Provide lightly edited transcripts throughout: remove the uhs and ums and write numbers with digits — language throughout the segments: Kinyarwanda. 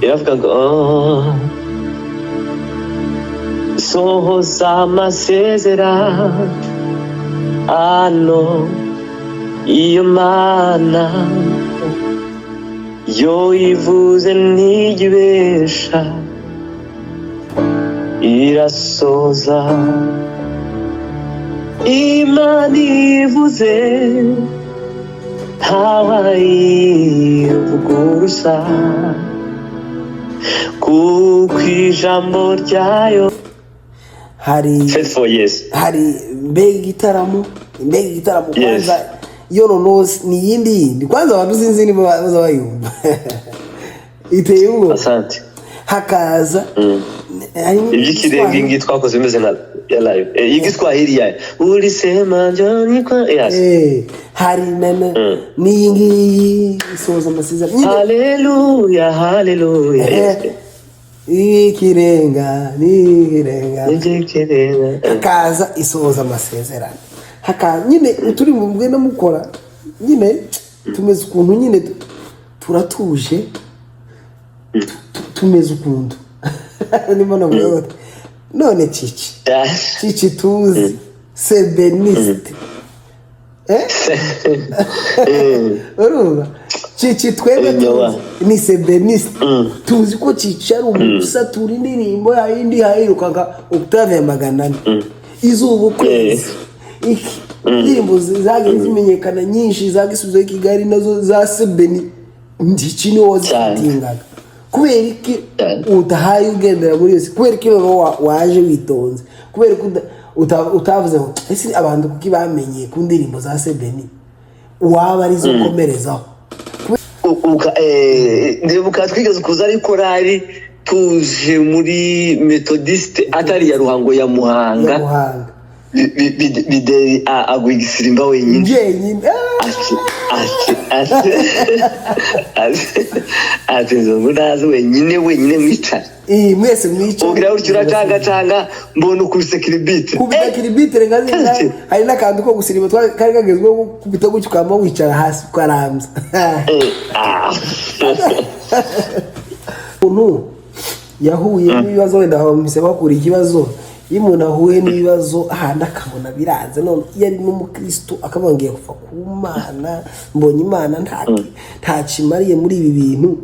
Iravuga ngo "Oh, sohoza amasezerano iyo Mana yo ivuze ntijya irasoza. Imana ivuze ntawayivuguruza, kuko ijambo ryayo Hari Faithful, yes. Hari mbega igitaramo, mbega igitaramo! Yes. Kwanza iyo noneho ni iyindi yindi, kwanza abantu sinzi niba baza bayumva, iteye ubwoba. Asante. Hakaza harimo Iby'ikirenga iyi ngiyi twakoze imeze nka ya live. Y'igiswahili ya ulisema njoni kwa, yes. Hari n'iyi ngiyi isoza amasezerano nyine. Haleluya, haleluya, yes. Ikirenga n'ikirenga. Iby'ikirenga. Hakaza isohoza amasezerano, hakaza nyine turi mu mugenda mukora nyine tumeze ukuntu nyine turatuje, tumeze ukuntu ndimo navuga gute. None Cici, Cici tuzi sebeniste, urumva Cici twebwe Inyoba. tuzi ni sebeniste, tuzi ko Cici ari umuntu usatura indirimbo yayindi yayirukaga octave ya 400 izuba, ukwezi, iki indirimbo zagiye zimenyekana nyinshi za Gisubizo y'i Kigali nazo za sebeni, Cici niwe wazifitingaga. Kubera iki udahaye ugendera muri yose? Kubera iki noneho waje witonze? Kubera ko utavuze ngo ese abantu kuki bamenye ku ndirimbo za sebeni, waba arizo ukomerezaho? Ndibuka twigeze kuza ari korari tuje muri Methodiste, atari iya Ruhango, ya Muhanga. Ya Muhanga. Bideri agwa igisirimba wenyine. Njyenyine. Ah! Ati nzungu ntazi, wenyine wenyine mwicara. Mwese mwicara. Ubwira gutyo uracangacanga, mbona ukubise kiribite. Kubita kiribitire nka zina. Eh. Hari n'akantu ko gusiriba kari kagezweho, gukubita gutyo ukaba wicara hasi ukarambya. Umuntu yahuye n'ibibazo, wenda bamuse bakura ikibazo. Iyo umuntu ahuye n'ibibazo ahandi akabona biranze, none iyo ari n'umukristo akavuga ngiye kuva ku Mana, mbonye Imana ntacyo imariye muri ibi bintu,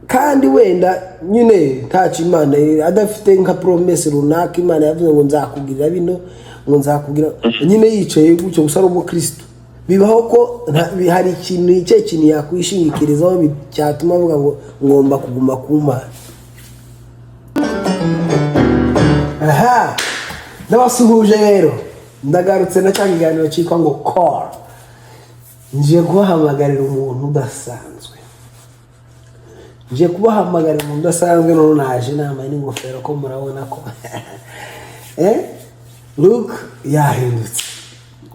kandi wenda nyine ntacyo Imana, adafite nka promesse runaka Imana yavuze ngo nzakugirira bino, ngo nzakubwira, nyine yicaye gutyo gusa ari umukristo, bibaho ko hari ikintu, icyo kintu yakwishingikirizaho cyatuma avuga ngo ngomba kuguma ku Mana. Aha ndabasuhuje rero, ndagarutse na cya kiganiro cyitwa ngo Call. Ngiye kubahamagarira umuntu udasanzwe, ngiye kubahamagarira umuntu udasanzwe. None naje nambaye n'ingofero, ko murabona ko look yahindutse,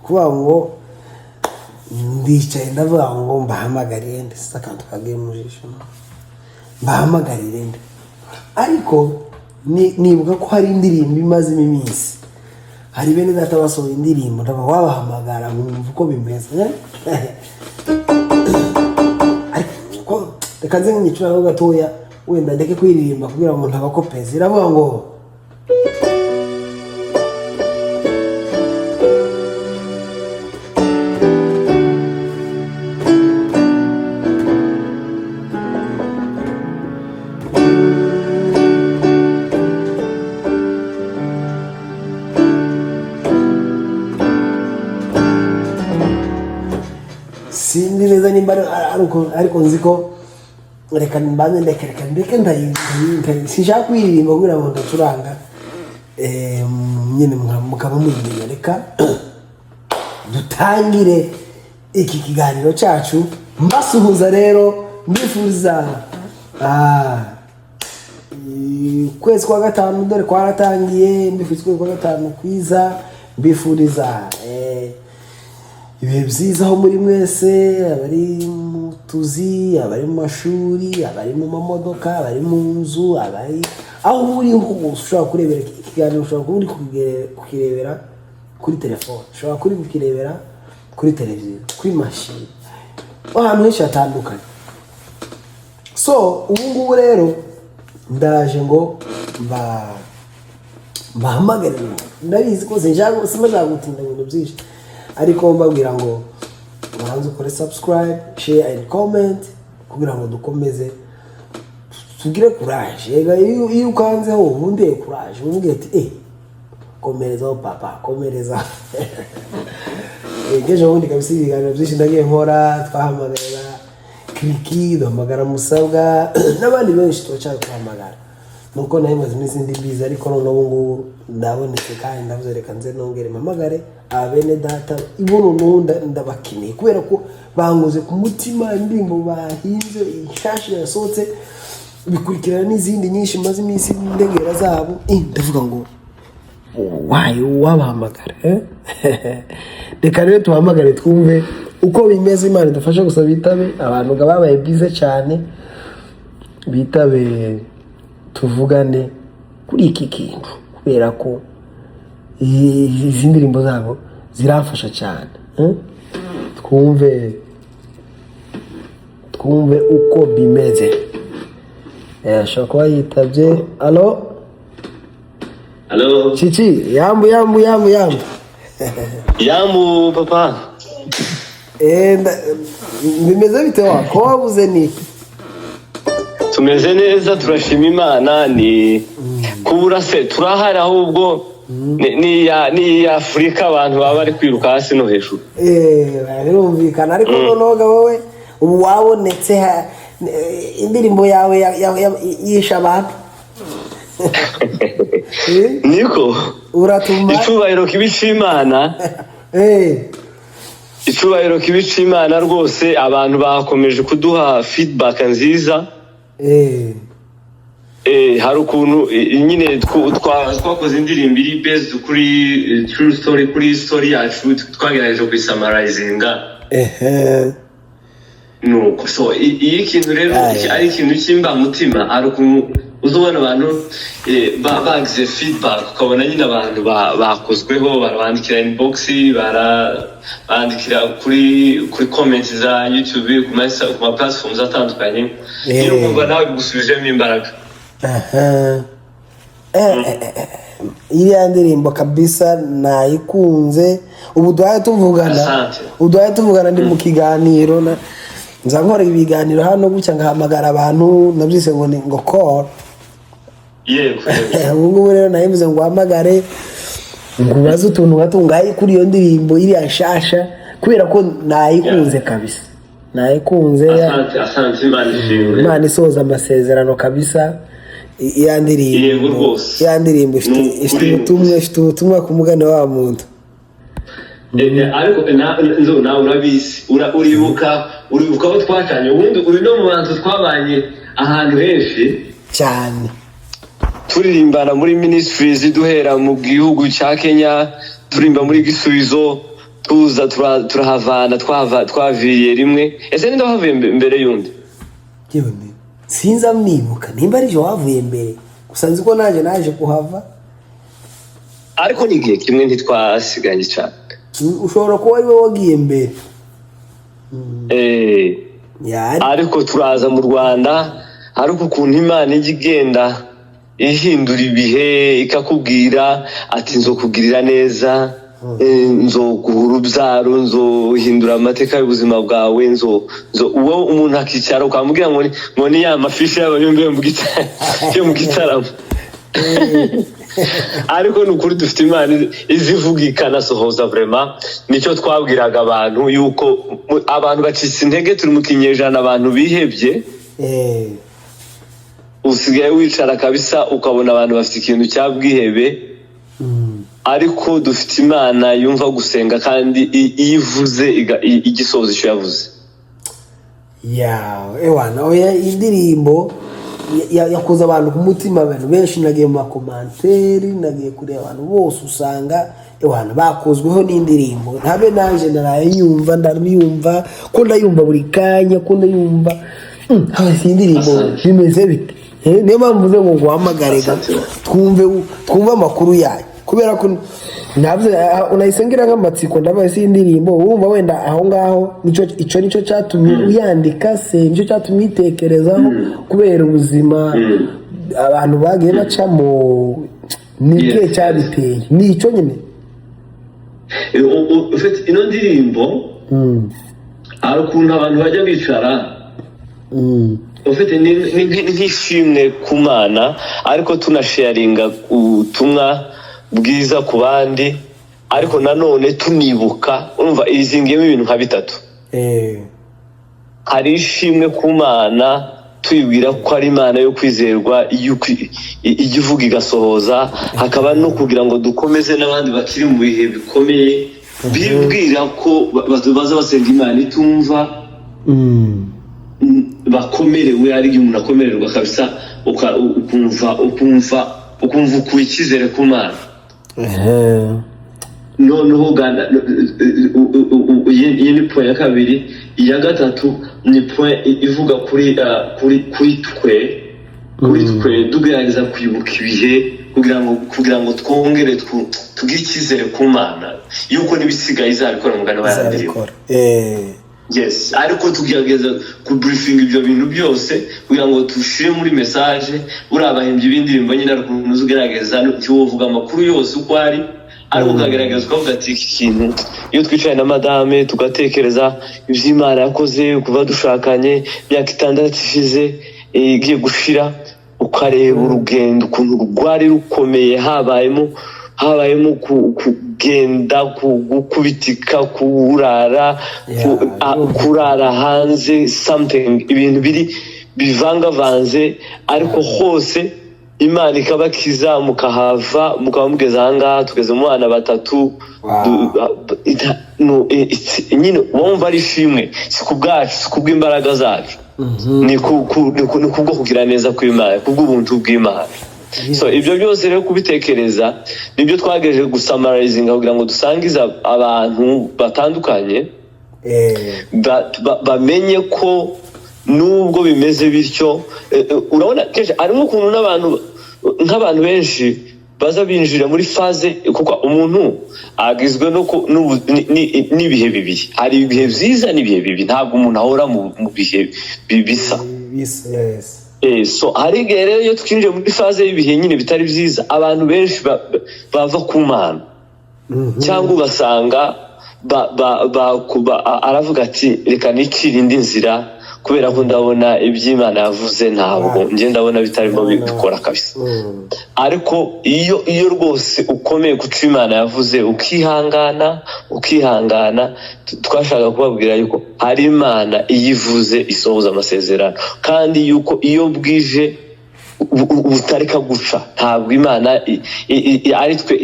kuvuga ngo ndicaye ndavuga ngo mbahamagarire nde? Si akantu kagiye mu jisho, mbahamagarire nde? Ariko nibuka ko hari indirimbo imazemo iminsi, hari bene data basohoye indirimbo, ndaba wabahamagara nkumva uko bimeze, eh? Ariko reka nze nk'igicurano gatoya, wenda ndeke kuririmba kugira ngo ntabakopeze. Iravuga ngo sinzi neza nimba ari uko, ariko nzi ko reka mbanze ndeke, reka ndeke sinshaka kuririmba kugira ngo ndacuranga. Nyine mukaba muyimenya. Reka dutangire iki kiganiro cyacu mbasuhuza rero, mbifuriza ukwezi kwa gatanu, dore kwaratangiye. Mbifuriza ukwezi kwa gatanu kwiza, mbifuriza ibihe byiza aho muri mwese, abari mu tuzi, abari mu mashuri, abari mu mamodoka, abari mu nzu, abari aho uri hose ushobora kurebera iki kiganiro. Ushobora kuba uri kukirebera kuri telefone, ushobora kuba uri kukirebera kuri televiziyo, kuri mashini, ahantu henshi hatandukanye. So ubu ngubu rero ndaje ngo mbahamagare. Ndabizi ko sinshaka, simashaka gutinda mu bintu byinshi, ariko mbabwira ngo ubanze ukore subscribe, share and comment kugira ngo dukomeze tugire courage. Ega iyo ukanzeho ubundi courage, uvuge ati: "Eh, komerezaho papa, komereza." Ejo bundi kabisa ibiganiro byinshi ndagiye nkora, twahamagarira Kiriki, duhamagara Musabwa n'abandi benshi, turacyari kuhamagara. Nuko nayo maze iminsi ndi biza, ariko noneho ubu ngubu ndabonetse kandi ndavuze: "Reka nze nongere mpamagare aba bene data." Ibo noneho ndabakeneye kubera ko bankoze ku mutima. Indirimbo bahinze inshyashya yasohotse bikurikirana n'izindi nyinshi maze iminsi ndegera zabo. Ndavuga ngo wayo wabahamagara, eh? Reka rero tubahamagare twumve uko bimeze. Imana idufashe gusa bitabe. Abantu ngo babaye byiza cyane, bitabe tuvugane kuri iki kintu, kubera ko izi ndirimbo zabo ziramfasha cyane, eh? Twumve uko bimeze. Ashobora kuba yitabye. Alo? Halo. Chichi, yambu, yambu, yambu, yambu. Yambu papa. Bimeze bite wa? Ko wabuze niki? Tumeze neza, turashima Imana. Ni kubura se, turahari, ahubwo ni ya Afurika, abantu baba bari kwiruka hasi no hejuru. Birumvikana, ariko noneho ga wowe ubu wabonetse, indirimbo yawe yishe abantu. Niko. Uratuma Icubahiro kibi c'Imana. Icubahiro kibi c'Imana rwose. Abantu bakomeje kuduha feedback nziza. Hari ukuntu nyine twakoze indirimbo iri based kuri true story, kuri story yacu twagerageje kuyisummarizinga. Nuko so iyo ikintu rero ari ikintu cy'imbamutima, hari ukuntu uzubona abantu bagize feedback, ukabona nyine abantu bakozweho, barabandikira inbox, barabandikira kuri comments za YouTube, ku ma platforms atandukanye. Nyine ukumva nawe bigusubijemo imbaraga. Aha. Iriya ndirimbo kabisa nayikunze. Ubu duhaye tuvugana, Asante. ubu duhaye tuvugana ndi mu kiganiro nza nkora ibiganiro hano gutya, ngahamagara abantu, nabyise ngo ni ngo call. Yego. Ubu ngubu rero nayivuze ngo uhamagare ngo ubaze utuntu gato ngaye kuri iyo ndirimbo iriya nshasha, kubera ko nayikunze kabisa, nayikunze. Asante, asante, Imana ishimwe. Imana isohoza amasezerano kabisa. Iriya ndirimbo, Yego rwose. iriya ndirimbo ifite Ni ifite ukuri. ubutumwa, ifite ubutumwa ku mugani wa muntu. Ariko nzo nawe urabizi, uribuka abo twacanye ubundi, uri no mu bantu twabanye ahantu henshi cyane. Turirimbana muri ministries, duhera mu gihugu cya Kenya, turirimba muri Gisubizo, tuza turahavana, twaviriye rimwe. Ese ninde wahavuye mbere y'undi? Yewe, sinza mwibuka nimba ari wavuye mbere, gusa nzi ko naje kuhava. Ariko ni igihe kimwe, ntitwasiganye cyane. Ushobora kuba ari wowe wagiye mbere. Ya. Ariko turaza mu Rwanda, ariko ukuntu Imana ijya igenda ihindura ibihe, ikakubwira ati: "Nzokugirira neza, nzoguha urubyaro, nzohindura amateka y'ubuzima bwawe." Nzo nzo uwo umuntu akicara ukamubwira ngo ni ya mafishi y'abayumbe yo mu gitaramo. Ariko ni ukuri, dufite Imana izivuga ikanasohoza. Vraiment nicyo twabwiraga abantu, yuko abantu bacitse intege, turi mu kinyejana abantu bihebye. Usigaye wicara kabisa ukabona abantu bafite ikintu cya bwihebe, ariko dufite Imana yumva gusenga, kandi iyo ivuze igisoza icyo yavuze. Ya, ewana, oya, indirimbo yakoze abantu ku mutima. Abantu benshi nagiye mu macommentaires, nagiye kureba abantu bose, usanga ewana bakozweho n'indirimbo. Ntabe nanjye naraye nyumva, ndayumva ko ndayumva buri kanya, ko ndayumva. Haba si indirimbo Asante. bimeze bite? Niyo mpamvu mvuze ngo nguhamagare ga Asante. twumve amakuru yayo, kubera ko Navuze, unahise ngira nk'amatsiko, ndabaye si indirimbo urumva wenda aho ngaho nicyo, icyo nicyo cyatumye uyandika se, nicyo cyatumye uyitekerezaho kubera ubuzima abantu bagiye bacamo? Ni ikihe cyabiteye? Ni icyo nyine? Ufite ino ndirimbo, hari ukuntu abantu bajya bicara, ufite ni nk'ishimwe ku Mana, ariko tunasharinga ubutumwa bwiza ku bandi, ariko nanone tunibuka. Urumva izingiyemo ibintu nka bitatu. Hari ishimwe ku Mana, tuyibwira ko ari Imana yo kwizerwa, yuko ijya ivuga igasohoza. Hakaba no kugira ngo dukomeze n'abandi bakiri mu bihe bikomeye, bibwira ko baza basenga Imana itumva, bakomerewe. Ari igihe umuntu akomererwa kabisa, ukumva ukuye icyizere ku Mana. Noneho iyi ni point ya kabiri. Iya gatatu ni point ivuga kuri twe tugerageza kwibuka ibihe kugira ngo twongere tugire icyizere ku Mana yuko n'ibisigaye izabikora, mugani wa ya ndirimbo. Izabikora. Yes, ariko tugerageza kubriefinga ibyo bintu byose kugira ngo dushire muri message. Buriya abahimbyi b'indirimbo nyine, ari ukuntu uza ugerageza, ntiwovuga amakuru yose uko ari, ariko ukagerageza ukavuga ati: "Iki kintu, iyo twicaye na madame tugatekereza ibyo Imana yakoze kuva dushakanye, imyaka 6 ishize, igiye gushira, ukareba urugendo ukuntu rwari rukomeye, habayemo kugenda, gukubitika, kurara kurara hanze, something, ibintu biri bivangavanze, ariko hose Imana ikabakiza, mukahava, mukaba mugeze ahangaha, tugeze mu bana batatu." No, nyine wumva ari ishimwe, si ku bwacu, si kubw'imbaraga zacu, ni kubwo kugira neza kw'Imana, kubw'ubuntu bw'Imana. So ibyo byose rero kubitekereza nibyo twagerageje gusummarizinga kugira ngo dusangize abantu batandukanye, bamenye ko nubwo bimeze bityo, urabona kenshi harimo ukuntu n'abantu, nk'abantu benshi baza binjira muri phase, kuko umuntu agizwe no ku- n'ubu- ni- ni- n'ibihe bibiri: hari ibihe byiza n'ibihe bibi. Ntabwo umuntu ahora mu bihe bisa. Bisa, yes. So hari igihe rero iyo twinjiye muri phase y'ibihe nyine bitari byiza, abantu benshi bava ku Mana, cyangwa ugasanga aravuga ati: "Reka nicire indi nzira, kubera ko ndabona iby'Imana yavuze ntabwo njye ndabona bitarimo bikora kabisa." Ariko iyo rwose ukomeye ku cyo Imana yavuze, ukihangana, ukihangana, twashaka kubabwira yuko hari Imana iyo ivuze isohoza amasezerano, kandi yuko iyo bwije butareka guca. Ntabwo Imana ari twe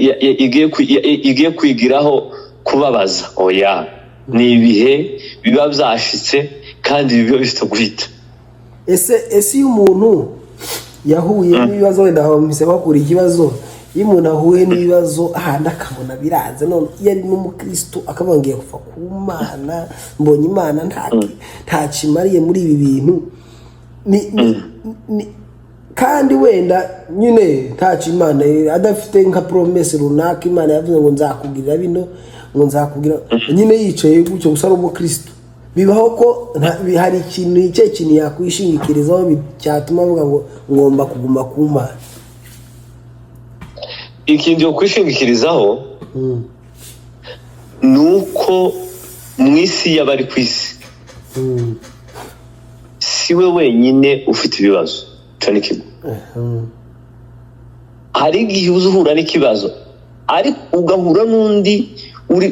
igiye kwigiraho kubabaza, oya. Ni ibihe biba byashitse kandi biba bifite guhita. Ese iyo umuntu yahuye n'ibibazo, wenda mpise bakura ikibazo, iyo umuntu ahuye n'ibibazo ahandi akabona biranze, none iyo ari n'umukristo akavuga ngiye kuva ku Mana, mbonye Imana ntacyo imariye muri ibi bintu, kandi wenda nyine ntacyo Imana, adafite nka promesse runaka Imana yavuze ngo nzakubwira bino, ngo nzakubwira, nyine yicaye gutyo gusa ari umukristo, bibaho ko hari ikintu, icyo kintu yakwishingikirizaho cyatuma avuga ngo ngomba kuguma ku Mana? Ikintu yo kwishingikirizaho ni uko mu isi y'abari ku isi, si we wenyine ufite ibibazo. Icyo ni kimwe. Hari igihe uza uhura n'ikibazo, ariko ugahura n'undi uri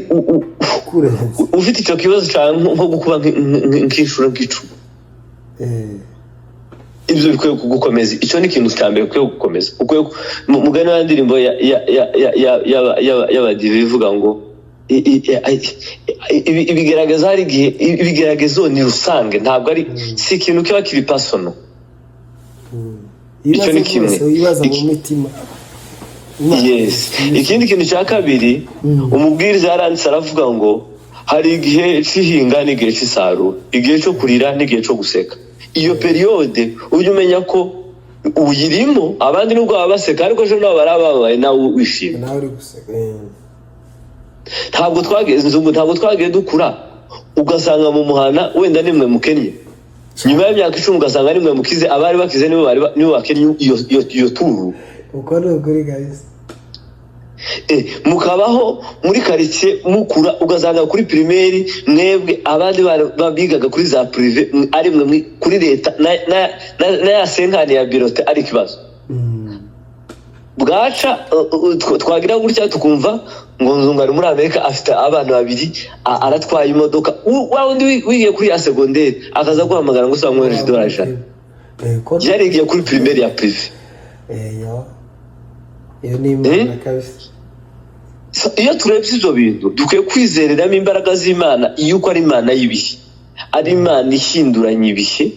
kurenza ufite icyo kibazo cyawe, nko gukuba nk'inshuro nk'icumi. Ibyo bikwiye kugukomeza. Icyo ni ikintu cya mbere ukwiye gukomeza. Ukwiye mugani wa ndirimbo y'abadive ivuga ngo ibigaragaza, hari igihe ibigeragezo ni rusange, ntabwo ari, si ikintu kiba kiri personal. Icyo ni Ibibazo kimwe. byose wibaza mu mitima. Yes. Ikindi kintu cya kabiri, umubwiriza yaranditse aravuga ngo hari igihe cy'ihinga n'igihe cy'isarura, igihe cyo kurira n'igihe cyo guseka. Iyo période ujye umenya ko uyirimo, abandi nubwo baba baseka, ariko ejo nabo barababaye, nawe wishimye. Nawe uri guseka. Ntabwo twagiye, Nzungu, ntabwo twagiye dukura ugasanga mu muhana wenda nimwe mukennye, nyuma y'imyaka 10 ugasanga nimwe mukize, abari bakize nibo bari nibo bakennye iyo turu? Uko ni ukuri kabisa. Mukabaho muri karitsiye, mukura ugasanga kuri primaire mwebwe abandi bigaga kuri za privé, ari mwe kuri leta na ya cinquante ya bulletin ari ikibazo. Bwaca twagira gutya tukumva ngo Nzungu ari muri Amerika, afite abana babiri, aratwaye imodoka. Wa wundi wigiye kuri ya secondaire akaza guhamagara ngo usanga mwohereje idolari 100. Ko Yarigiye kuri primaire ya privé. Yo, iyo ni Imana kabisa. So, iyo turebye ibyo bintu, dukwiye kwizereramo imbaraga z'Imana, yuko ari Imana y'ibihe, ari Imana ihinduranya ibihe,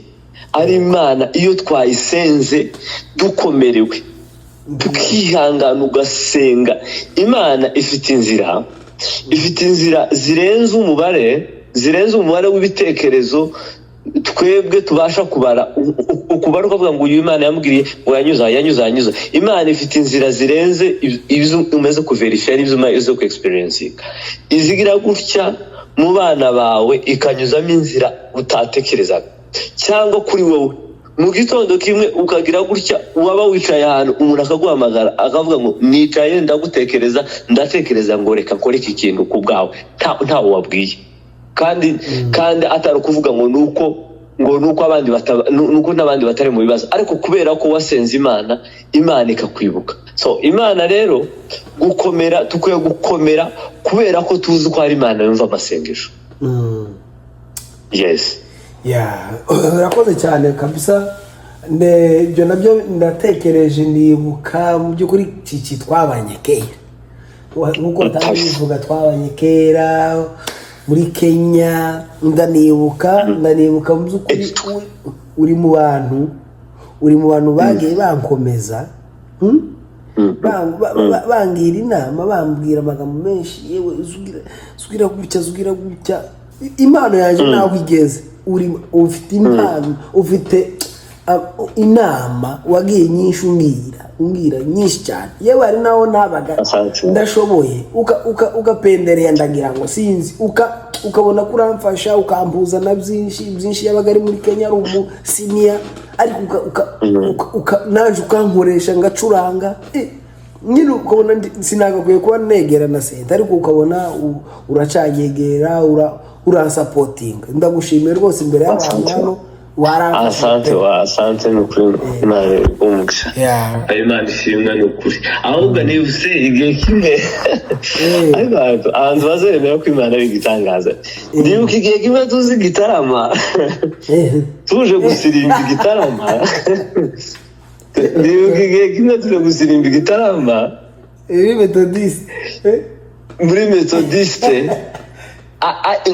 ari Imana iyo twayisenze dukomerewe, tukihangana, ugasenga, Imana ifite inzira, ifite inzira zirenze umubare, zirenze umubare w'ibitekerezo twebwe tubasha kubara. Ukubara ukavuga ngo uyu Imana yamubwiriye ngo yanyuze aha, yanyuze aha, yanyuze aha. Imana ifite inzira zirenze ibyo umaze kuverifiya n'ibyo umaze ku experiencinga. Izigira gutya mu bana bawe ikanyuzamo inzira utatekerezaga, cyangwa kuri wowe mu gitondo kimwe ukagira gutya, waba wicaye ahantu, umuntu akaguhamagara akavuga ngo nicaye ndagutekereza, ndatekereza ngo reka nkore iki kintu ku bwawe, ntawe wabwiye, kandi atari ukuvuga ngo nuko ngo nuko abandi bataba, nuko n'abandi batari mu bibazo, ariko kubera ko wasenze Imana, Imana ikakwibuka. So Imana rero, gukomera, dukwiye gukomera kubera ko tuzi ko hari Imana yumva amasengesho. Yes. Ya, urakoze cyane kabisa. Ibyo nabyo ndatekereje, nibuka mu by'ukuri Cici twabanye kera. Nk'uko watangiye bivuga, twabanye kera muri Kenya. Ndanibuka mu by'ukuri uri mu bantu bagiye bankomeza, Bangira inama, bambwira amagambo menshi: "Yewe, zugira gutya, zugira gutya, impano yanjye naho igeze." Uri ufite impano, ufite inama wagiye nyinshi umbwira nyinshi cyane. Yewe, hari naho nabaga Asante. ndashoboye, ugapendereye, ndagira ngo sinzi, ukabona ko uramfasha, ukampuza na byinshi byinshi. Yabaga ari muri Kenya, ari umusiniya, ariko naje ukankoresha ngacuranga. Nyine ukabona sinagakwiye kuba negera na senta, ariko ukabona uracanyegera, uransupportinga. Ndagushimiye rwose imbere y'abantu Asante. hano, waramfasha Asante. pe. Wa asante, ni ukuri, Imana umugisha. Imana ishimwe, ni ukuri. Ahubwo nibuse igihe kimwe, ariko abantu bazemera ko Imana ari igitangaza. Ndibuka igihe kimwe tuzi igitarama, tuje gusirimba igitarama. Ndibuka igihe kimwe tuje gusirimba igitarama Ibi Methodiste. Muri Methodiste.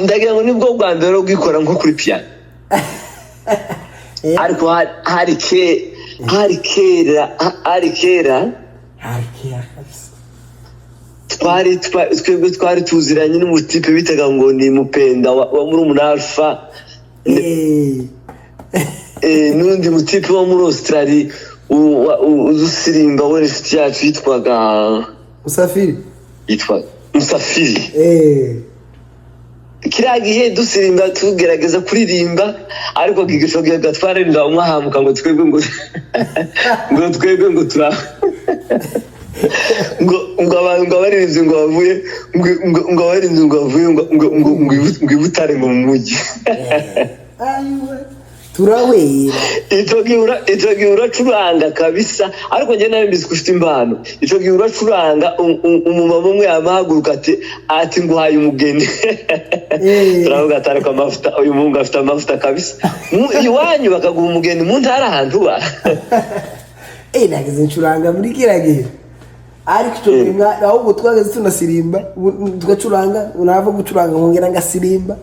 Ndagira ngo nibwo bwa mbere rero bwikora nko kuri piano, ariko hari kera, hari kera. Hari kera kabisa. Twebwe twari tuziranye n'umutipe bitaga ngo ni Mupenda wa muri Alpha, n'undi mutipe wo muri Australie udusirimba, we inshuti yacu yitwaga Musafiri. Yitwa Musafiri. Kiriya gihe dusirimba, tugerageza kuririmba, ariko igico gihe twaririmba umwe ahamuka ngo twebwe ngo tura ngo abantu ngo abaririmbyi ngo bavuye ngo abaririmbyi ngo bavuye ngo i Butare, ngo mu mujyi. Ayiwe, turahwera. Ico gihe uracuranga kabisa, ariko njye nari mbizi ko ufite impano. Ico gihe uracuranga, umumama umwe yamahaguruka ati "Nguhaye umugeni." Turavuga ati ariko amavuta, uyu muhungu afite amavuta kabisa. Iwanyu bakaguha umugeni mu ntara ahantu uba. Nageze ncuranga muri kiriya gihe, ariko icyo gihe ahubwo twageze tunasirimba, tugacuranga, nava gucuranga nkongera ngasirimba.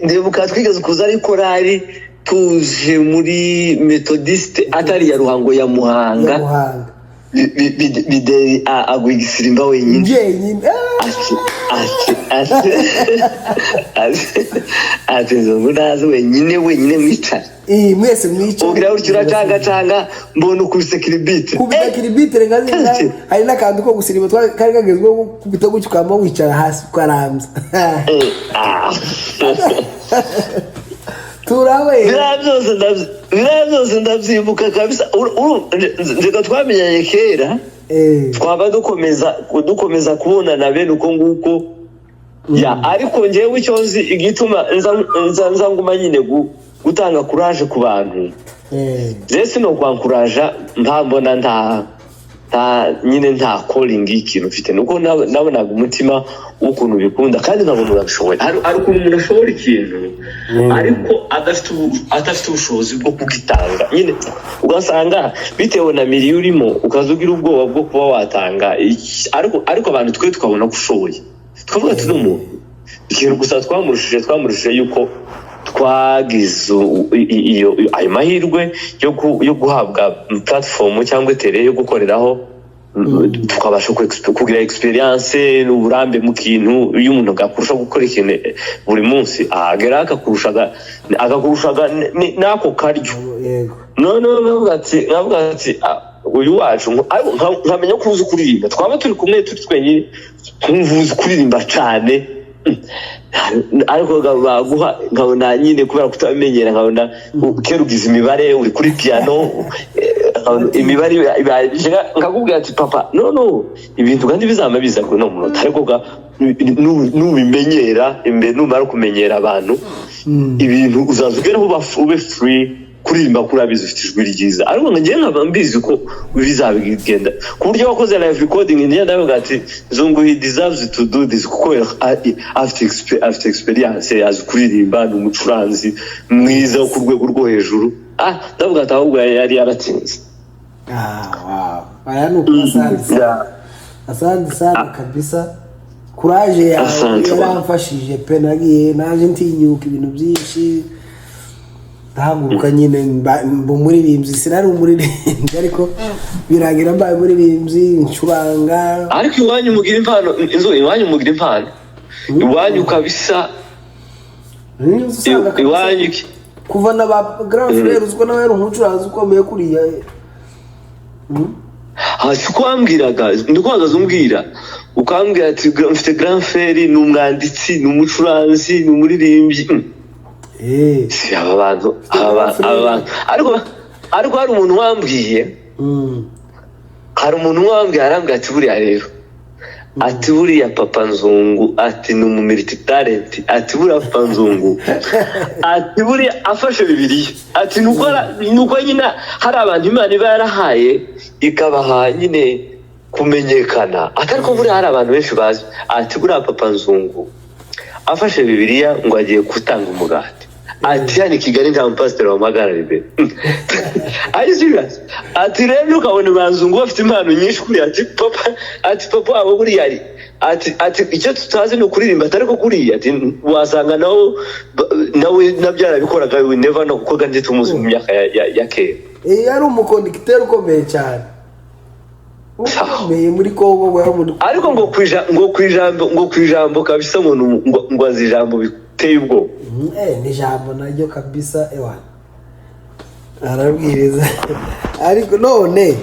Ndibuka twigeze kuza ari korari, tuje muri Methodiste atari iya Ruhango, ya Muhanga. Ya Muhanga. Bideri agwa igisirimba wenyine. Njyenyine. Ati ati ati ati ati Nzungu ntazi, wenyine wenyine mwicara. Eh, mwese mwicara. Ugira gutyo uracangacanga, mbona ukubise kiribite. Kubita kiribitire nka zina. Eh. Hari n'akantu ko gusiriba kari kagezweho, kubita gutyo ukaba wicara hasi ukarambya. Turabe. Biriya byose ndabyibuka kabisa. Nzega twamenyanye kera. Twaba dukomeza kubonana bene uko nguko ya, ariko njyewe icyo nzi, igituma nza nguma nyine gutanga courage ku bantu, je sino kwankuraja ntambona nta nyine nta calling y'ikintu mfite, nuko nabonaga umutima w'ukuntu bikunda kandi nkabona urabishoboye. Hari ukuntu umuntu ashobora ikintu ariko adafite ubushobozi bwo kugitanga nyine, ugasanga bitewe na milieu urimo ukaza ugira ubwoba bwo kuba watanga ariko abantu twe tukabona ko ushoboye, tukavuga ati n'umuntu ikintu gusa twamurushije yuko twagize iyo ayo mahirwe yo guhabwa platform cyangwa tele yo gukoreraho, tukabasha kugira experience n'uburambe mu kintu. Iyo umuntu akurusha gukora ikintu buri munsi, ahagera akakurushaga n'ako karyo. Noneho nkavuga ati "Ah, uyu wacu ariko nkamenya ko uzi kuririmba, twaba turi kumwe turi twenyine nkumva uzi kuririmba cyane, ariko baguha nkabona nyine kubera kutamenyera, nkabona kera ugize imibare uri kuri piano, nkabona imibare nkakubwira ati papa, no no, ibintu kandi bizama biza kuri no munota, ariko nubimenyera imbere, numara kumenyera abantu, ibintu uzaza ugeraho ube free kuririmba, kuri abizi ufite ijwi ryiza, ariko njyewe nkaba mbizi ko bizabigenda ku buryo wakoze live recording, njye ndavuga ati Nzungu, he deserves to do this kuko afite experience, azi kuririmba, ni umucuranzi mwiza wo ku rwego rwo hejuru. Ah, ndavuga ati ahubwo yari yaratsinze. Ah, wow. Aya ni ukuri, asante sana. Asante sana kabisa. Courage yawe Asante. yaramfashije pe, nagiye naje ntinyuka ibintu byinshi, ndahaguruka nyine mba umuririmbyi. Sinari umuririmbyi ariko birangira mbaye umuririmbyi, ncuranga. Ariko iwanyu mugira impano inzu, iwanyu mugira impano, iwanyu kabisa. Usanga kabisa Iwanyu kuva na ba grand frère, uziko nawe yari umucuranzi ukomeye kuriya. Hasi uko wambwiraga niko wahagaze umbwira, ukambwira ati mfite grand frère, ni umwanditsi, ni umucuranzi, ni umuririmbyi. Si aba bantu, aba bantu, ariko hari umuntu wambwiye, hari umuntu wambwiye, arambwira ati buriya rero, ati buriya papa Nzungu, ati ni umu multi-talent, ati buriya papa Nzungu, ati buriya afashe Bibiliya, ati nuko nyine hari abantu Imana iba yarahaye ikabaha nyine kumenyekana, atari ko buriya hari abantu benshi bazi, ati buriya papa Nzungu afashe Bibiliya ngo agiye gutanga umugati, ati hano i Kigali nta mupasiteri wamuhagarara imbere. Are you serious? Ati rero ukabona ba Nzungu bafite impano nyinshi kuriya, ati papa, ati papa wabo buriya ari ati icyo tutazi ni ukuririmba, atari ko kuriya, ati wasanga nawe nabyo yarabikoraga, we never know, kuko kandi tumuzi mu myaka ya kera. Eh, yari umukondikiteri ukomeye cyane, ukomeye muri Kongo, ngo yari umuntu. Ariko ngo ku ijambo kabisa, ngo ngo azi ijambo biteye ubwoba. Eh, ni ijambo naryo kabisa, ewa arabwiriza. Ariko none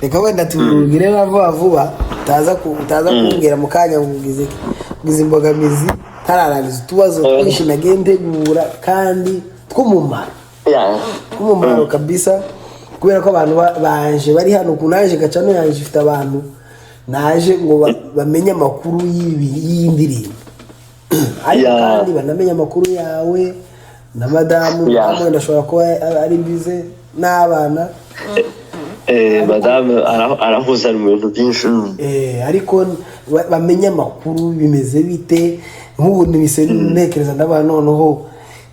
reka wenda tubwire na vuba vuba, utaza kumbwira mu kanya ngo ugize imbogamizi ntararangiza utubazo twinshi nagiye ntegura kandi tw'umumaro, tw'umumaro kabisa, kubera ko abantu banje bari hano ku naje gacano yanje ifite abantu naje ngo bamenye amakuru y'iyi ndirimbo, ariko kandi banamenye amakuru yawe na madamu. Madamu wenda ashobora kuba ari mbize n'abana. Eh, madame arahuza mu bintu byinshi. Eh, ariko bamenye amakuru bimeze bite. Nk'ubu nibise ntekereza, ndabona noneho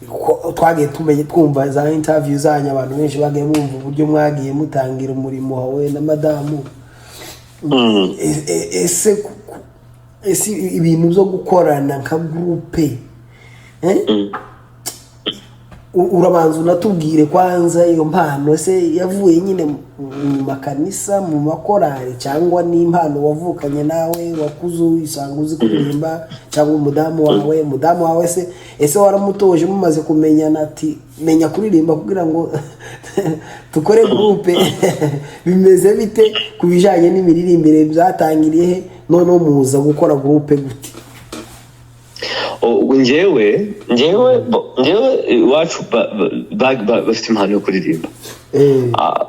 ko twagiye tumenye twumva za interview zanyu, abantu benshi bagiye bumva uburyo mwagiye mutangira umurimo wawe na madamu. Ese ibintu byo gukorana nka groupe, eh? Urabanza unatubwire kwanza iyo mpano se yavuye nyine mu makanisa, mu makorari, cyangwa ni impano wavukanye nawe, wakuze usanga uzi kuririmba, cyangwa umudamu wawe se, ese waramutoje mumaze kumenyana, ati menya kuririmba kugira ngo dukore groupe? Bimeze bite ku bijyanye n'imiririmbire? Byatangiriye he? Noneho muza gukora groupe gute? Ubwo njyewe iwacu bafite impano yo kuririmba. Ah,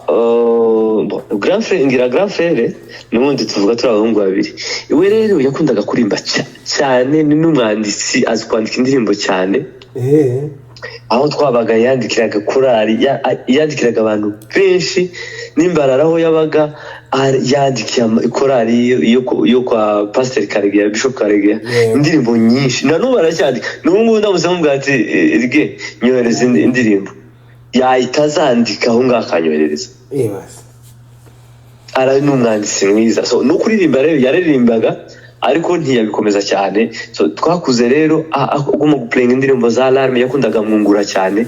bon, grand frère, ngira grand frère n'ubundi tuvuga turi abahungu babiri. Iwe rero yakundaga kuririmba cyane, ni n'umwanditsi, azi kwandika indirimbo cyane. Aho twabaga yandikiraga korali, yandikiraga abantu benshi n'imbarara aho yabaga yandikiye korali yo kwa Pasiteri Karegeya, Bishop Karegeya, indirimbo nyinshi. Na n'ubu aracyandika. N'ubu ngubu ndamutse mubwira ati "Rge nyohereza indirimbo," yahita azandika aho ngaho akanyoherereza. Basi. Ara ni umwanditsi mwiza. So no kuririmba rero yaririmbaga, ariko ntiyabikomeza cyane. So twakuze rero aguma guplayinga indirimbo za Alarme. Yakundaga Mwungura cyane,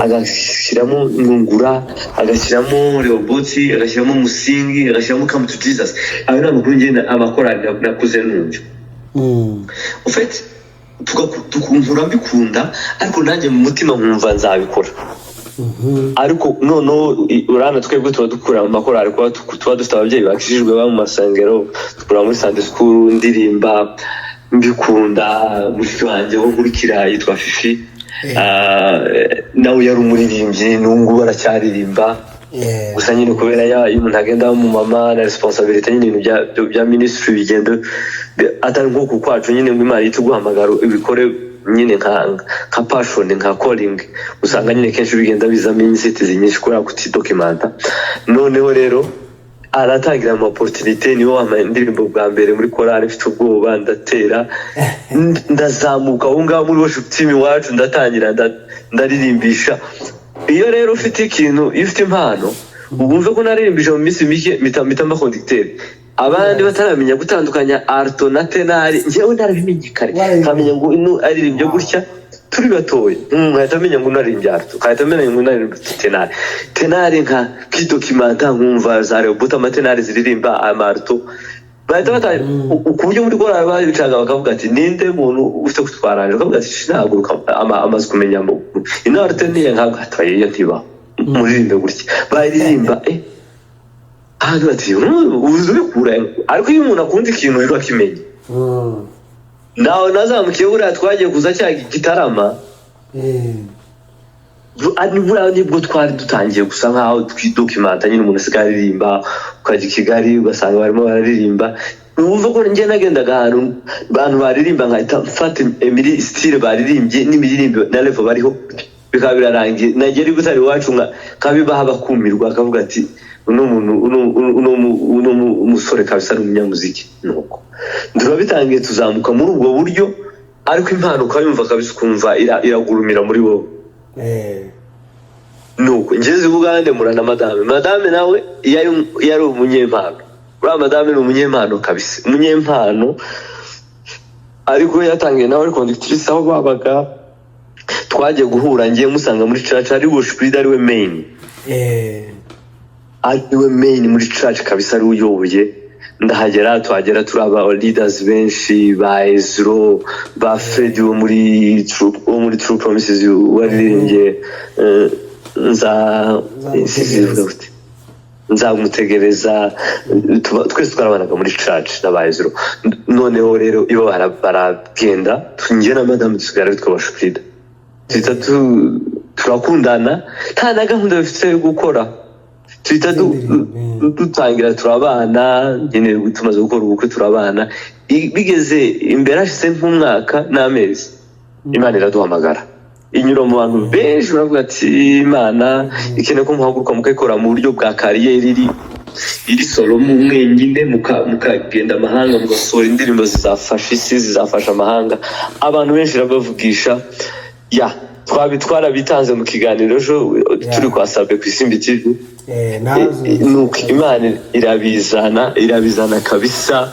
agashyiramo Mwungura, agashyiramo Rehoboth, agashyiramo Musingi, agashyiramo Come to Jesus. Ayo ni amakuru ngenda amakorali nakuze numva. En fait, tukumva mbikunda, ariko nanjye mu mutima nkumva nzabikora. Ariko noneho urabona twebwe tuba dukura mu makorali, kuba tuba dufite ababyeyi bakijijwe baba mu masengero, dukura muri Sunday school, ndirimba mbikunda. Mushiki wanjye wo nkurikira yitwa Fifi. Ah, nawe yari umuririmbyi, n'ubu ngubu aracyaririmba. Gusa nyine kubera iyo umuntu agenda mu mama na responsabilité nyine, ibintu bya ministry bigenda atari nk'uku kwacu nyine, ngo Imana ihite iguhamagara ubikore nyine nka passion, nka calling. Usanga nyine kenshi bigenda bizamo inzitizi nyinshi kubera kutidocumenta. Noneho rero aratangira ama opportunité, niwe wampaye indirimbo bwa mbere muri korali. Mfite ubwoba ndatera, ndazamuka aho ngaho muri worship team iwacu, ndatangira ndaririmbisha. Iyo rero ufite ikintu, iyo ufite impano, wumve ko naririmbisha mu minsi mike mpita mba conducteur, abandi bataramenya gutandukanya alto na ténor. Njyewe narabimenye kare. Warabimenye. Nkamenya ngo ino aririmbye gutya turi batoya. Nkahita menya ngo unaririmbye alto, nkahita menya ngo unaririmbye ténor. Ténor nka kidocumenta, nkumva za Rehoboth, amaténor ziririmba, ama alto bahita ku buryo muri korali babicaga bakavuga ati ninde muntu ufite kutwaranje, bakavuga ati sinahaguruka, amaze kumenya ngo ino alto niya, ntabwo hataye iyo ntibaho, muririmbe gutya, baririmba ahantu bati uzi ubikura. Ariko iyo umuntu akunda ikintu rero akimenya. Nawe nazamukiye buriya twagiye kuza cya Gitarama. Buriya nibwo twari dutangiye gusa nkaho twidocumenta nyine, umuntu asigaye aririmba, ukajya i Kigali ugasanga barimo bararirimba. Wumva ko njye nagendaga ahantu abantu baririmba, nkahita mfata emiri style baririmbye n'imiririmbo na level bariho, bikaba birarangiye. Nagera i Butare iwacu nkabibaha bakumirwa, akavuga ati uno muntu, uno musore kabisa ni umunyamuziki. Nuko turabitangiye, tuzamuka muri ubwo buryo, ariko impano ukayumva kabisa, ukumva iragurumira muri wowe. Nuko ngeze i Bugande mura na madame. Madame nawe yari umunyempano. Uriya madame ni umunyempano kabisa, umunyempano. Ariko yatangiye nawe ari conductrice aho babaga. Twagiye guhura, ngiye musanga muri church ari worship leader, ari we main, ari we main muri church kabisa, ari we uyoboye. Ndahagera, tuhagera turi aba leaders benshi, ba Ezro, ba Fred wo muri True Promises waririmbye nza Nzamutegereza. Gute? Nzamutegereza. Twese twarabanaga muri church n'aba Ezro. Noneho rero iyo baragenda, njye na madamu dusigara bitwa worship leader, tuhita turakundana, nta na gahunda dufite yo gukora, tuhita dutangira turabana nyine. Tumaze gukora ubukwe turabana. Bigeze imbere, hashize nk'umwaka n'amezi, Imana iraduhamagara, inyura mu bantu benshi, baravuga ati Imana ikeneye ko muhaguruka mukayikora mu buryo bwa carrière iri solo mu mwenyine, mukagenda amahanga, mugasohora indirimbo zizafasha isi, zizafasha amahanga. Abantu benshi irabavugisha. Ya twarabitanze mu kiganiro ejo turi kwa Sabe ku Isimbi TV. Nazo Nuko Imana irabizana, irabizana kabisa.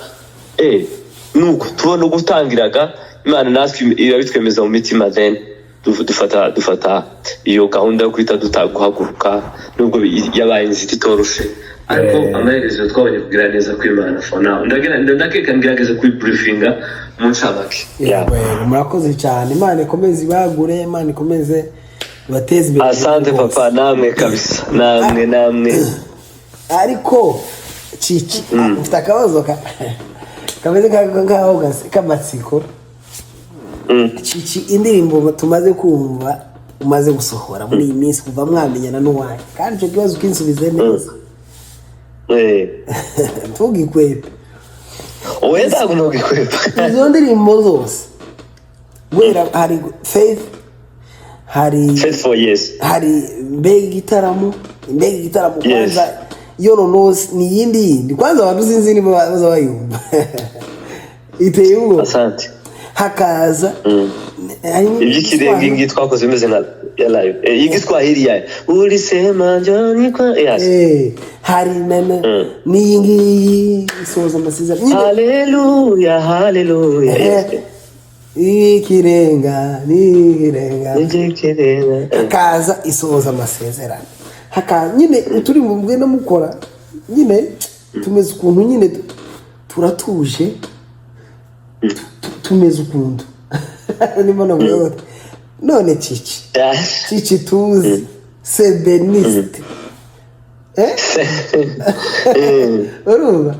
Nuko tubona gutangiraga, Imana natwe irabitwemeza mu mitima, then Dufata iyo gahunda yo guhita guhaguruka, nubwo yabaye inzira itoroshe, ariko amaherezo twabonye kugira neza kw'Imana. For now, ndakeka ngerageza kuyibriefinga mu ncamake. Yego yego, murakoze cyane. Imana ikomeze ibagure, Imana ikomeze ibateze imbere. Asante papa, namwe kabisa, namwe namwe. Ariko Cici, mfite akabazo kameze nkaho k'amatsiko. Cici, indirimbo tumaze kumva umaze gusohora muri iyi minsi kuva mwamenyana n'uwanyu, kandi icyo kibazo ukinsubize neza, ntugikwepe. Oya, ntabwo ntugikwepa. Izo ndirimbo zose, guhera hari Faith, hari Faith for Yes. Hari Mbega Igitaramo, Mbega Igitaramo. Kwanza iyo noneho ni iyindi yindi, kwanza abantu sinzi niba baza bayumva, iteye ubwoba. Asante. Hakaza harimo Iby'ikirenga ingi twakoze imeze nka ya live. Igiswahili ya ulisema njoni kwa, yes. Hari n'iyi ngiyi isoza amasezerano nyine. Haleluya, haleluya, yes. Ikirenga n'ikirenga. Iby'ikirenga. Hakaza isohoza amasezerano, hakaza nyine uturimbo mugenda mukora nyine tumeze ukuntu nyine turatuje, tumeze ukuntu ndimo navuga gute. None Cici, Cici tuzi sebeniste, urumva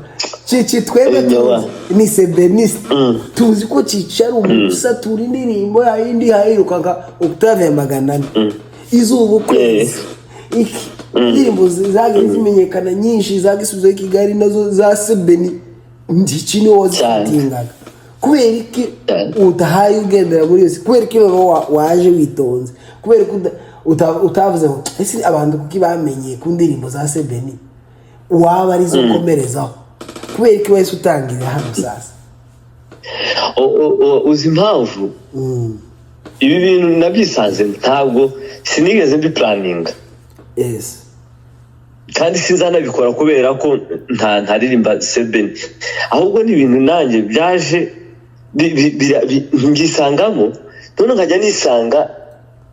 Cici twebwe Inyoba. tuzi ni sebeniste, tuzi ko Cici ari umuntu usatura indirimbo yayindi hayiruka nka octave ya 400 izuba, ukwezi, iki. Indirimbo zagiye zimenyekana nyinshi za Gisubizo y'i Kigali nazo za sebeni, Cici niwo wazifitingaga. Kubera iki udahaye ugendera muri yose? Kubera iki noneho waje witonze? Kubera ko utavuze ngo ese abantu kuki bamenye ku ndirimbo za sebeni, waba arizo ukomerezaho? Kubera iki wahise utangira hano sasa? Uzi impamvu? Ibi bintu nabyisanze, ntabwo sinigeze mbiplanninga. Kandi sinzanabikora kubera ko ntaririmba sebeni, ahubwo ni ibintu nanjye byaje mbyisangamo. None nkajya nisanga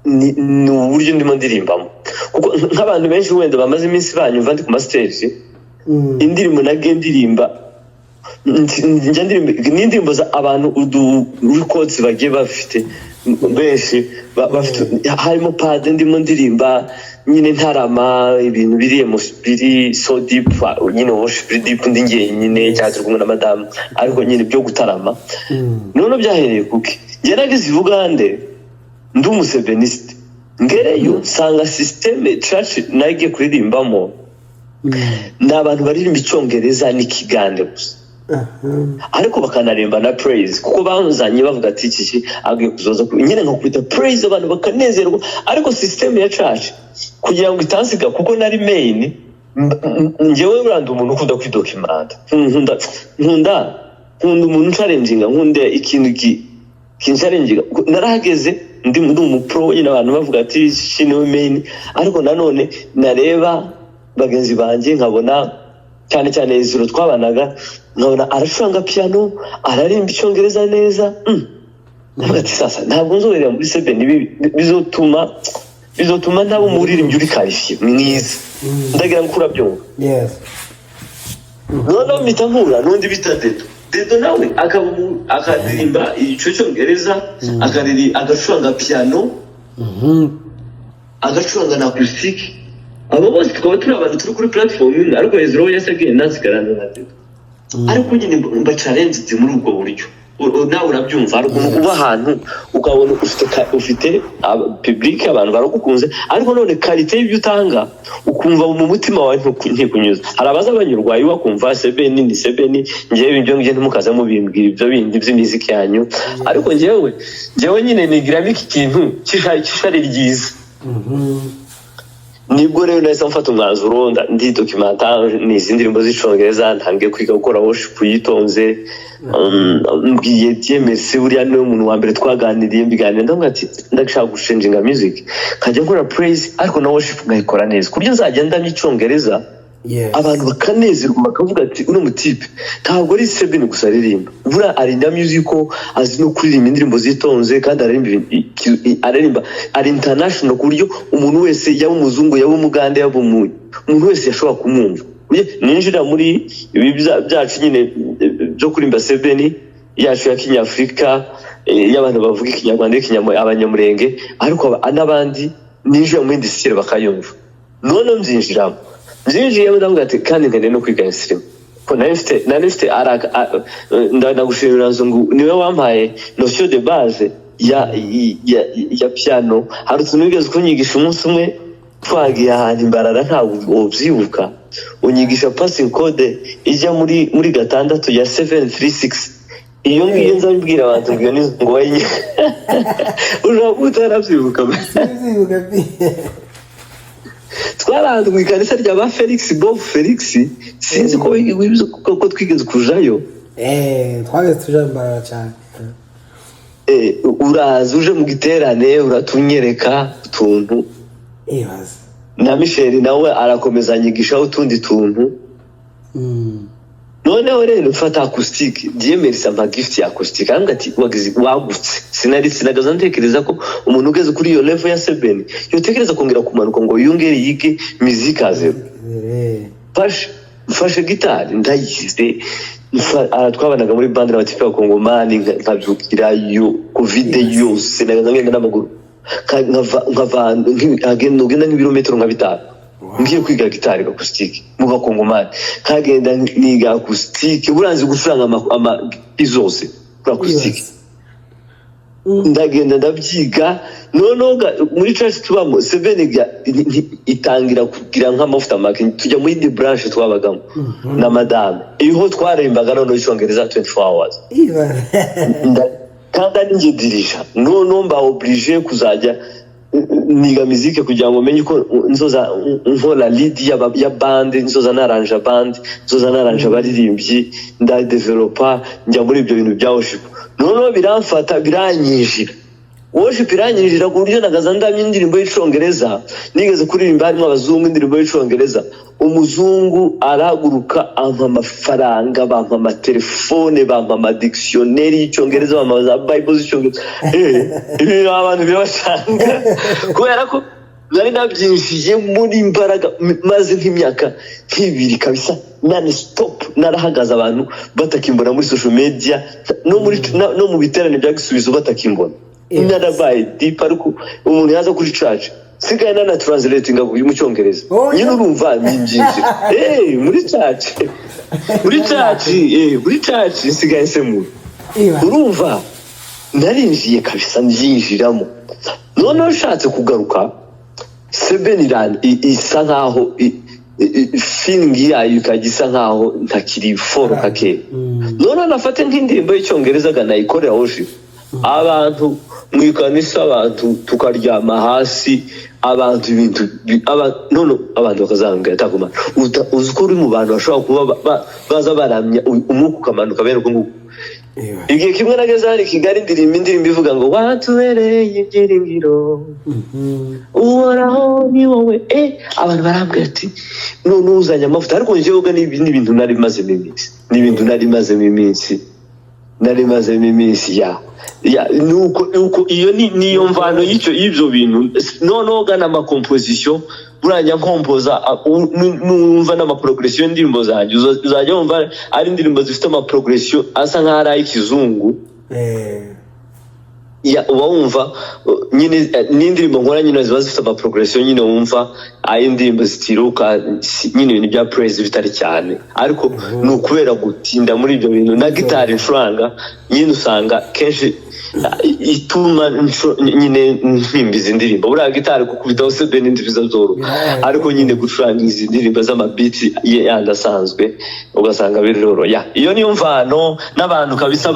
ni uburyo ndimo ndirimbamo, kuko nk'abantu benshi wenda bamaze iminsi banyumva ndi ku mastage, indirimbo nagiye ndirimba, njya ndirimba n'indirimbo za abantu, udu records bagiye bafite benshi bafite, harimo pade ndimo ndirimba nyine ntarama ibintu biri biri so deep nyine, worship biri deep, ndi njyenyine cyangwa turi kumwe na madamu, ariko nyine byo gutarama. None byahereye kuki? Njye nageze i Bugande ndi umusebenisite, ngereyo nsanga système church nagiye kuririmbamo ni abantu baririmba Icyongereza n'Ikigande gusa, ariko bakanaremba na praise, kuko banzanye bavuga ati iki agiye kuzoza nyine nkakubita praise abantu bakanezerwa. Ariko système ya church kugira ngo itansiga, kuko nari main, njyewe buranda umuntu ukunda kwidocumenta, nkunda umuntu unchallenginga, nkunda ikintu kinchallenginga. Narahageze ndi umupro nyine, abantu bavuga ati iki niwe main, ariko nanone nareba bagenzi banjye nkabona, cyane cyane Eziro twabanaga, nkabona aracuranga piano, ararimba Icyongereza neza. Ndavuga ati sasa ntabwo nzoberera muri sebeni, bizotuma ntaba umuririmbyi uri qualifié mwiza. Ndagira ngo urabyumva. Yes. Noneho mpita mpura n'undi bita Dedo. Dedo nawe akaba akaririmba icyo cyongereza, agacuranga piano, agacuranga na acoustic. Abo bose tukaba turi abantu turi kuri platform imwe, ariko hejuru we yahise agenda, nsigarana na Dedo. Ariko nyine mba challenged muri ubwo buryo. Nawe urabyumva, hari ukuntu uba ahantu ukabona ufite public, abantu baragukunze, ariko none qualité y'ibyo utanga ukumva mu mutima wawe ntikunyuze. Hari abaza banyurwa iwe bakumva sebeni ni sebeni, njyewe ibyo ngibyo ntimukaze mubimbwira, ibyo bindi by'imiziki yanyu. Ariko njyewe nyine nigiramo iki kintu cy'ishari ryiza. Nibwo rero nahise mfata umwanzuro, ndidocumenta nizi indirimbo z'Icyongereza, ntangiye kwiga gukora worship yitonze. Mbwiye Dieu merci, buriya niwe muntu wa mbere twaganiriye, mbiganira, ndavuga ati ndashaka guchanginga music, nkajya nkora praise ariko na worship nkayikora neza, ku buryo nzajya ndamya Icyongereza. Abantu bakanezerwa, bakavuga ati: "Uno mutipe ntabwo ari sebeni gusa aririmba, buriya ari na music, ko azi no kuririmba indirimbo zitonze, kandi aririmba aririmba ari international, ku buryo umuntu wese, yaba umuzungu, yaba umugande, yaba umuntu wese yashobora kumwumva." Ninjira muri ibi byacu nyine byo kuririmba sebeni yacu ya kinyafurika, y'abantu bavuga ikinyarwanda, abanyamurenge, ariko n'abandi ninjira mu yindi style bakayumva. None mbyinjiramo, mbyinjiyemo, ndavuga ati kandi nkeneye no kwiga instrument, ko nari mfite ndagushimira Nzungu, niwe wampaye notion de base ya piano. Hari utuntu wigeze kunyigisha umunsi umwe twagiye ahantu imbarara, ntabwo wobyibuka, unyigisha passing code ijya muri gatandatu ya 736. Iyo ngiyo nzabibwira abantu ngo iyo ni ngo wayinye, ushobora kuba utarabyibuka. Sinzibuka pe. Twari ahantu mu ikanisa rya ba Felix, Bob Felix, sinzi ko ko twigeze kujayo. Twageze tuja imbaraga cyane. Uraza uje mu giterane, uratunyereka utuntu. Ibaze. Na Michel nawe arakomeza anyigishaho utundi tuntu. Noneho rero mfata acoustique, Dieu merci, ampa gift ya acoustique, arambwira ati: "Wagize wagutse." Sinagaza ntekereza ko umuntu ugeze kuri iyo level ya sebeni yotekereza kongera kumanuka ngo yongere yige musique à zéro. Mfashe gitari ndayize. Aha twabanaga muri bande n'abatipe b'abakongomani, nkabyukirayo Covid yose nagaza ngenda n'amaguru, nkava ugenda nk'ibirometero nka 5 ngiye kwiga gitari acoustique mu bakongomani, nkagenda niga acoustique, buranzi gucuranga ama zose kuri acoustique. Ibaze. Ndagenda ndabyiga. Noneho muri church tubamo, seven itangira kugira nk'amavuta make, tujya muri yindi branch twabagamo na madame, iriho twarembaga noneho icyongereza 24 hours. Ibaze. Kandi ari njye dirija. Noneho mba obligé kuzajya niga muzike kugira ngo menye uko nzoza nkora lead ya band, nzoza naranja band, nzoza naranja abaririmbyi. Ndadevelopa, njya muri ibyo bintu bya worship. Noneho biramfata, biranyinjira, worship iranyinjira ku buryo nagaza ndamya indirimbo y'icongereza. Nigeze kuririmba harimo abazungu, indirimbo y'icongereza, umuzungu arahaguruka ampa amafaranga, bampa amatelefone, bampa amadictionnaire y'icyongereza, bampa za bible z'icyongereza. Ibi abantu birabacanga kubera ko nari nabyinjiye muri imbaraga, maze nk'imyaka nk'ibiri kabisa non stop narahagaze, abantu batakimbona muri social media, no mu biterane bya Gisubizo batakimbona. Narabaye deep, ariko umuntu yaza kuri church sigaye nana translatinga mu cyongereza. Nyine urumva ninjinjira muri church nsigaye nsemura. Urumva narinjiye kabisa, mbyinjiramo. Noneho ushatse kugaruka, sebeni isa nkaho feeling yayo ikajya isa nkaho ntakiri fort nka kera. Noneho nafate nk'indirimbo y'icyongereza nayikorera worship, abantu mu ikanisa, abantu tukaryama hasi, abantu ibintu none abantu bakazambwira: "Taguma uzi ko uri mu bantu bashobora kuba baza baramya, umwuka ukamanuka bene uko nguko." Igihe kimwe nageze hano i Kigali, ndirimba indirimbo ivuga ngo: "Watubereye ibyiringiro, Uhoraho ni wowe." Abantu barambwira ati: "None uzanye amavuta." Ariko njyewe ubwo ni ibintu nari mazemo iminsi, ni ibintu nari mazemo iminsi ya nuko iyo ni niyo mvano y'ibyo bintu. Noneho gana amacomposition, buranjya nkompoza, numva n'amaprogression y'indirimbo zanjye, uzajya wumva ari indirimbo zifite amaprogression asa nk'aho ari ay'ikizungu. Ya, uba wumva nyine n'indirimbo nkora nyine ziba zifite amaprogression nyine, wumva ay'indirimbo zitiruka, nyine ibintu bya praise bitari cyane, ariko ni ukubera gutinda muri ibyo bintu. Na gitari ncuranga nyine usanga kenshi ituma nyine mpimba izi ndirimbo. Buriya gitari gukubitaho sebe n'indirimbo zoroha, ariko nyine gucuranga izi ndirimbo z'amabeat yandi asanzwe ugasanga biroroha. Ya, iyo niyo mvano n'abantu kabisa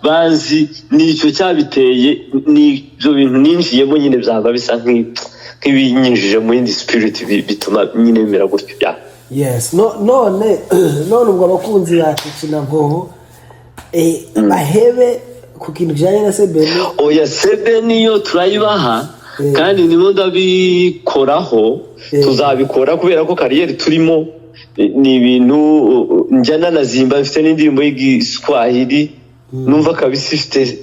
bazi nicyo cyabiteye, n'ibyo bintu ninjiyemo nyine byaba bisa nk'ibinyinjije mu yindi spirit, bituma nyine bimera gutyo, ya. Yes, no, none ubwo abakunzi ba Kina Mpoho bahebe ku kintu kijyanye na sebeni? Oya, sebe niyo turayibaha. Kandi ndimo ndabikoraho. Tuzabikora kubera ko carrière turimo. ni ibintu njya nanazimba. Mfite n'indirimbo y'Igiswahili numva kabisa ifite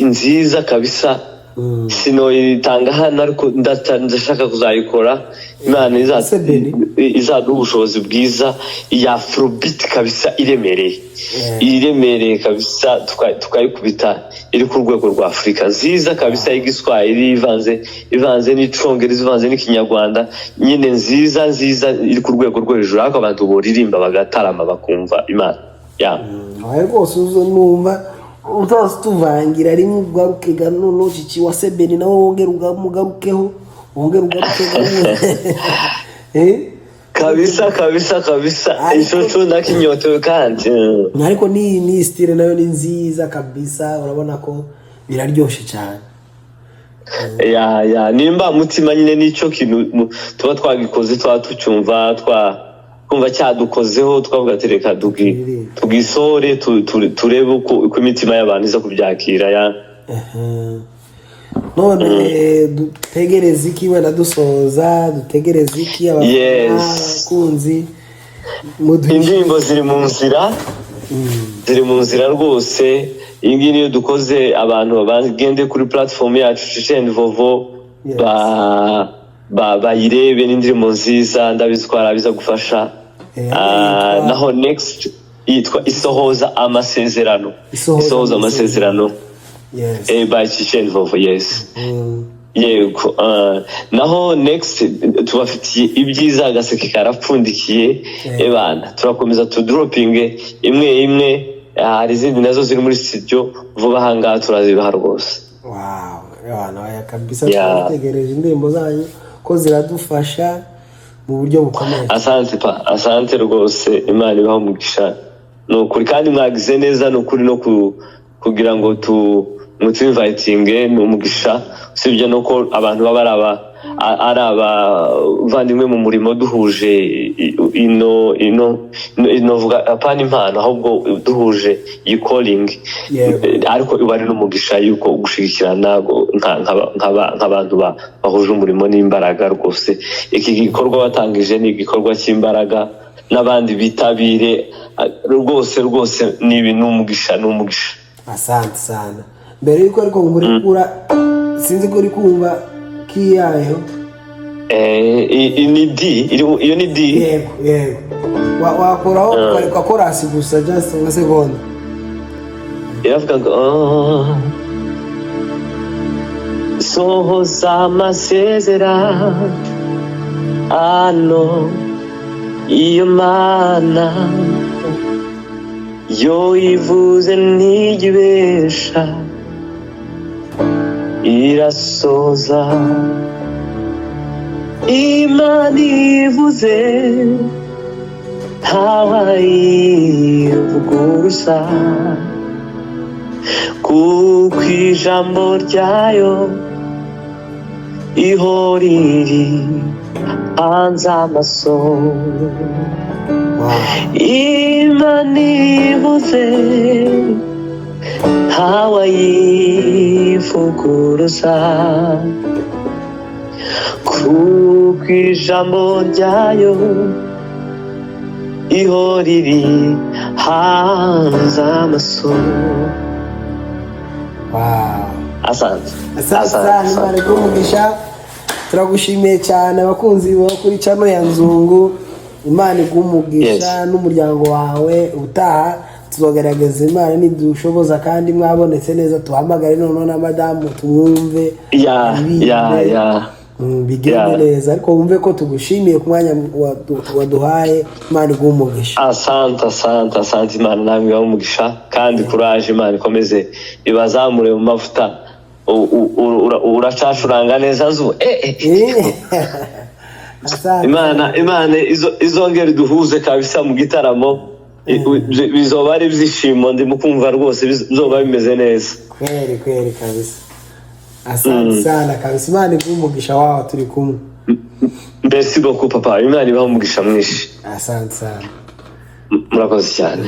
nziza kabisa. Sinoyitanga hano, ariko ndashaka kuzayikora. Imana Ese Beni? izaduha ubushobozi bwiza, ya afrobeat kabisa iremereye, iremereye kabisa, tukayikubita iri ku rwego rwa Afurika, nziza kabisa, y'Igiswahili ivanze n'Icongereza, ivanze n'Ikinyarwanda nyine, nziza nziza, iri ku rwego rwo hejuru, ariko abantu boririmba bagatarama, bakumva Imana ya. Aho rwose uzo numva uzaza utuvangira rimwe, ugaruke ga noneho Chichi wa Sebeni nawe wongere umugarukeho, wongere ugaruke ga. Kabisa kabisa kabisa. Ico co ndakinyotewe kandi. Ariko ni style nayo ni nziza kabisa, urabona ko biraryoshe cyane. Ya, nimba mutima nyine nicyo kintu tuba twagikoze, tuba tucyumva, twumva cyadukozeho, twavuga ati reka tugisohore, turebe uko imitima y'abantu iza kubyakira ya. Aha. None dutegereze iki? Wenda dusoza, dutegereze iki abafana, abakunzi muduhishe? Indirimbo ziri mu nzira, ziri mu nzira rwose. Iyi ngiyi niyo dukoze. Abantu bagende kuri platform yacu Chichi and Vovo, bayirebe, n'indirimbo nziza, ndabizi ko hari abiza gufasha. Yitwa Naho next yitwa Isohoza Amasezerano. Isohoza Isohoza Amasezerano. By Chichi and Vovo, yes. Yego, naho next tubafitiye ibyiza, agaseke karapfundikiye. Ebana, turakomeza tudropinge imwe imwe. Hari izindi nazo ziri muri studio, vuba ahangaha turazibaha rwose. Wow, abantu aya kabisa. Turategereje indirimbo zanyu ko ziradufasha mu buryo bukomeye. Asante pa, asante rwose, Imana ibaho umugisha, ni ukuri. Kandi mwagize neza, ni ukuri, no kugira ngo mutuinvitinge, ni umugisha. Usibye no ko abantu baba ari abavandimwe mu murimo, duhuje ino vuga apana impano, ahubwo duhuje iyi calling. Ariko iba ari n'umugisha yuko gushigikirana nk'abantu bahuje umurimo n'imbaraga rwose. Iki gikorwa watangije ni igikorwa cy'imbaraga, n'abandi bitabire rwose rwose, ni ibintu, ni umugisha, ni umugisha. Asante sana. Mbere yuko ariko murekura, sinzi ko uri kumva kiyayo. Ni D, iyo ni D. Yego, wakoraho ukareka chorus gusa, just nka segonda. Iravuga ngo: "Oh, sohoza amasezerano iyo Mana yo ivuze ntijya irasoza. Imana ivuze ntawayivuguruza, kuko ijambo ryayo ihora iri hanze amaso. Imana ivuze ntawayivuguruza, kuko ijambo ryayo ihora iri hanze amaso." Asante. Asante sana, Imana iguhe umugisha. Turagushimiye cyane. Abakunzi bo kuri channel ya Nzungu, Imana iguhe umugisha n'umuryango wawe. Ubutaha tuzogaragaza, Imana nidushoboza kandi mwabonetse neza, tuhamagare noneho na madamu tumwumve, aririmbe. Bigende neza, ariko wumve ko tugushimiye ku mwanya waduhaye. Imana iguhe umugisha. Asante, asante, asante. Imana namwe ibahe umugisha, kandi kuraje, Imana ikomeze ibazamure mu mavuta. Uracacuranga neza nzu. Asante. Imana izongera iduhuze kabisa mu gitaramo. Bizoba ari ibyishimo, ndimo kumva rwose bizoba bimeze neza. Kweli kweli kabisa, asante sana kabisa, Imana iguhe umugisha wawe, turi kumwe. Merci beaucoup papa, Imana ibahe umugisha mwinshi. Asante sana. Murakoze cyane.